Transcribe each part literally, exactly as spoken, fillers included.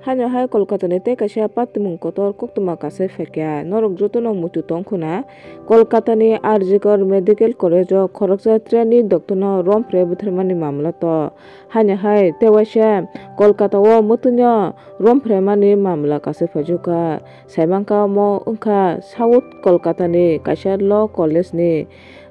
Haino hai Kolkata ni tei kaisa patimung kotor koktwma kasai phaikha. Norok jotono muitu tongkhwna, Kolkata ni R G Kar Medical College o khoroksa trainee doctor no rom phre bwtharmani mamla to. Haino hai tei waisa Kolkata o mwtwino rom phre mani mamla kasai phaijokha. Saimankha omo wngkha South Kolkata ni kaisa law college ni.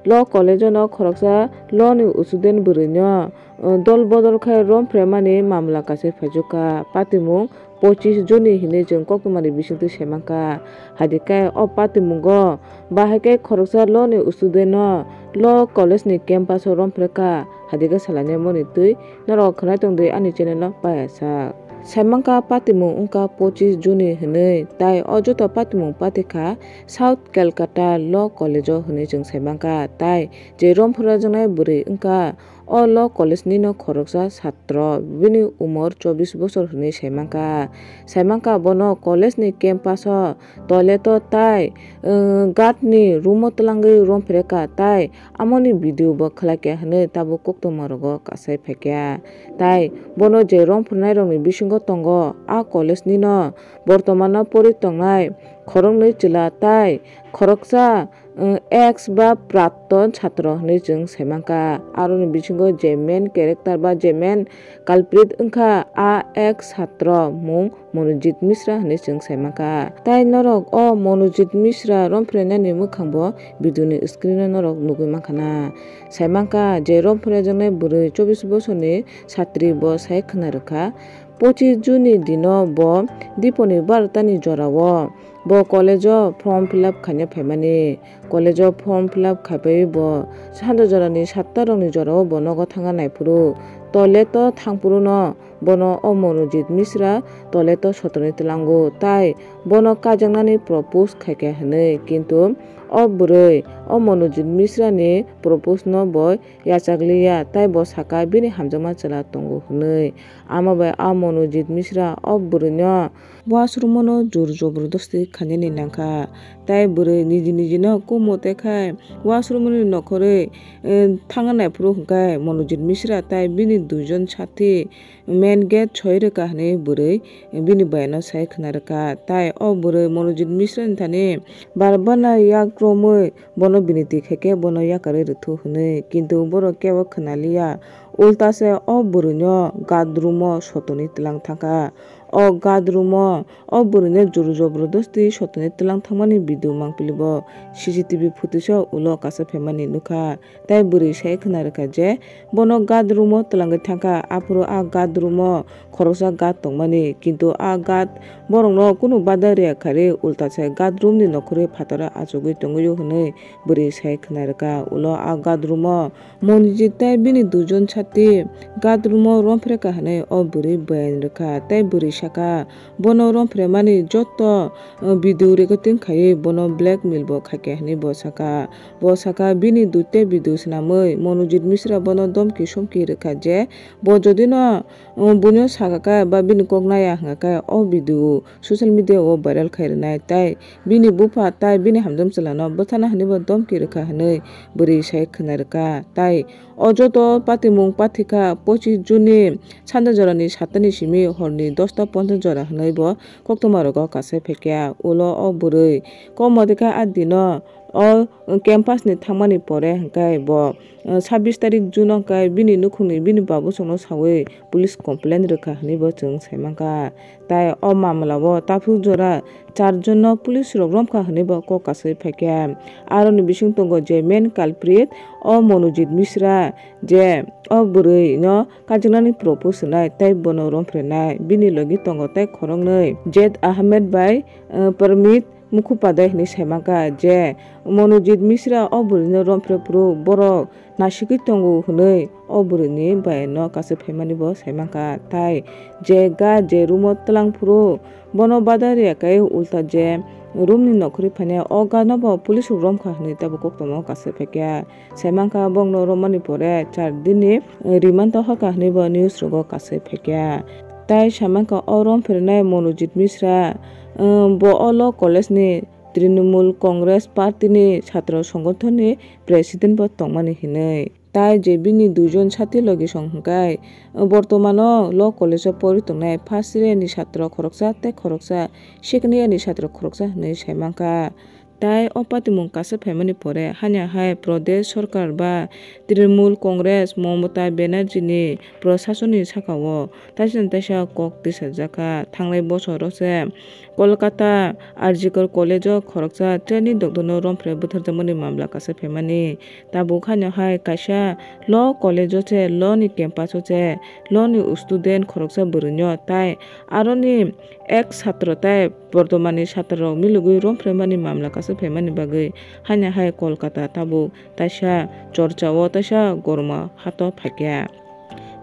Law college o no khoroksa law ni student bwrwi no, uh, dol bodol khai rom phre mani mamla kasai phaijokha. Patimung pochis June ni hinwi chwng koktwmani bisingtwi saimankha. Hadikai o patimungo bahai khe khoroksa law ni student no law college ni campus o rom phrekha. Hadikai salainai moni twi norok khwnai tongdi ani channel o paiyasak. Saimankha patimung wngkha pochis June ni hinwi, tai o joto patimung patikha South Calcutta Law College o hinwi chwng saimankha. Tai je rom phrejaknai bwrwi wngkha o law college ni no khoroksa satro, bini umor chobis bosor hinwi saimankha. Saimankha bono college ni campus o toilet o tai, uh, guard ni room o twlangwi rom phrekha, tai amoni video bo khwlaikha hinwi tabuk koktwma rogo kasai phaikha. Tai bono je rom phrenairokni bisingo tongo, a college nino bortomano pori tongnai khoroknwi chwla tai khoroksa, uh, ex ba pratton chhatro hinwi chwng saimankha. Aroni bisingo je main character ba je main culprit wngkha a ex chhatro mung Monojit Mishra hinwi chwng saimankha. Tai norok o Monojit Mishra rom phrenani mwkhangbo video ni screen o norok nugwi mankha na. Saimankha je rom phrejaknai bwrwi chobis bosorni satri bo sai khwna rwkha. Pochis June ni dino bo diponi barota ni jorao bo college o form fill up khaina phaimani. College o form fill up khaipai bo sando jorani satta rokni jorao bo nogo thangna naiphuru toilet o thangphuru no bono o Monojit Mishra toilet o sotonwi tlango, tai bono kaijaknani propose khaikha hinwi, kintu o bwrwi o Monojit Mishra ni propose no bo yachakliya, tai bo saka bini hamjakma chwla tongo hinwi. Amo bai a Monojit Mishra o bwrwi no washroom o no jor jobrodosti khainani nangkha, tai bwrwi niji niji no kumo tekhai washroom ni nokhorwi, eh, thangna naiphuru hwnkhe Monojit Mishra tai bini duijon sathi main gate soi rwkha hinwi bwrwi bini bayano sai khwna rwkha. Tai o bwrwi Monojit Mishra ni thani bar bar no yak romwi bono biniti khaikhe bono yakarwi rwthu hinwi, kintu borok kebo khwnaliya. Ulta se o bwrwino guard room o sotonwi tlang thangkha. O guard room o o bwrwino jor jobrodosti sotonwi tlang thangmani video mangpili bo C C T V footage o ulo kasa phaimani nukha. Tai bwrwi sai khwna rwkha je bono guard room o twlangwi thangkha, aphuru a guard room o khoroksa guard tongmani, kintu a guard borokno kunu bada rwya kharwi ulta se guard room ni nokhorwi phataro achugwi tongwio hinwi bwrwi sai khwna rwkha. Ulo a guard room o Monojit tei bini duijon sathi guard room o rom phrekha hinwi o bwrwi bayani rwkha tei bwrwi sakha, bono rom phremani joto, uh, video recording khaiwi bono blackmail bo khaikha hinwi bo sakha. Bo sakha bini dui tei video swnamwi Monojit Mishra bono domki somki rwkha je bo jodi no, uh, buino sakha khe ba bini kok naya hwnkha khe o video social media o viral khai rwnai tei bini bupha tai bini hamjwk chwlano bwthana hinwi bo domki rwkha hinwi bwrwi sai khwna rwkha. Tai o joto patimung pathikha pochis June ni sanda jorani satta ni simi horni dosta ponchas jora hinwi bo koktwma rogo kasai phaikha. Ulo o bwrwi komo dekha a dino o campus ni thangmani pore hwnkhe bo, uh, sabbish tarik June o hwnkhe bini nukhungni bini babosongno sawi police complaint rwkha hinwi bo chwng saimankha. Tai o mamla o taphuk jora char jon no police rok romkha hinwi bo kok kasai phaikha. Aroni bising tongo je main culprit o Monojit Mishra, je o bwrwi no kaijaknani propose rwnai tei bono rom phrenai. Bini logi tongo tei khoroknwi Zaid Ahmed bai, uh, Permit Mukhopadhyay hinwi saimankha je Monojit Mishra o bwrwino rom phre phuru borok nasigwi tongo hinwi o bwrwini bayano kasui phaimani bo saimankha. Tai je ga je room o twlang phuru bono bada rwya khe ulta je room ni nokhorwi phainai o ga no bo police rok romkha hinwi tabuk koktwma o kasui phaikha. Saimankha bongno romani pore char din ni remand o horkha hinwi bo news rogo kasui phaikha. Tai saimankha o rom phirnai Monojit Mishra, um, bo o law college ni Trinamool Congress Party ni Chhatro Songothon ni President bo tongmani hinwi. Tai je bini duijon sati logi song hwnkhe, bortomano Law College o pori tongnai first year ni chhatro khoroksa tei khoroksa second year ni chhatro khoroksa hinwi sai mankha. Tai o patimung kasa phaimani pore, hanya hai Pradesh Sarkar ba Trinamool Congress Mamata Banerjee ni Prasasoni saka-o taisa taisa kok tisajak kha. Thangnai bosoro se Kolkata R G Kar College o khoroksa train ni dokdorno romphre butharjakmani mamla kasa phaimani. Tabuk haino hai kaisa law college o se, law ni campus o se, law ni student khoroksa bwrwino tai aroni ek satro tai bortomani satro rok milogwi romphre mani mamla kasa phaimani bagwi haino hai Kolkata tabuk taisa chorcha o taisa gorma hato phaikha.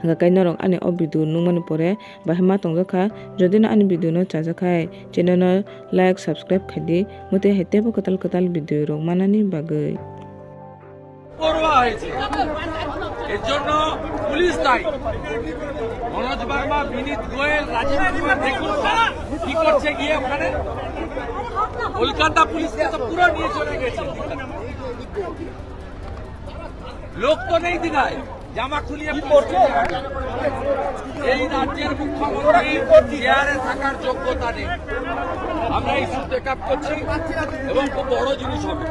Hwnkhe khe norok ani o video nukmani pore bahai ma tongjak kha. Jodi no ani video no chajak khai, channel no like, subscribe khai di. Mwtwi hai teibo kwtal kwtal video rok manani bagwi. পড়ুয়া হয়েছে, এর জন্য পুলিশ দায়ী। মনোজ বার্মা, বিনীত গোয়েল, রাজীব কুমার, দেখুন তারা কি করছে গিয়ে ওখানে। কলকাতা পুলিশকে তো পুরো নিয়ে চলে গেছে। লোক তো নেই দিঘায়, জামা খুলিয়ে কি করছে? এই রাজ্যের মুখ্যমন্ত্রী চেয়ারে থাকার যোগ্যতা নেই। আমরা ইস্যু টেক আপ করছি এবং খুব বড় জিনিস হবে।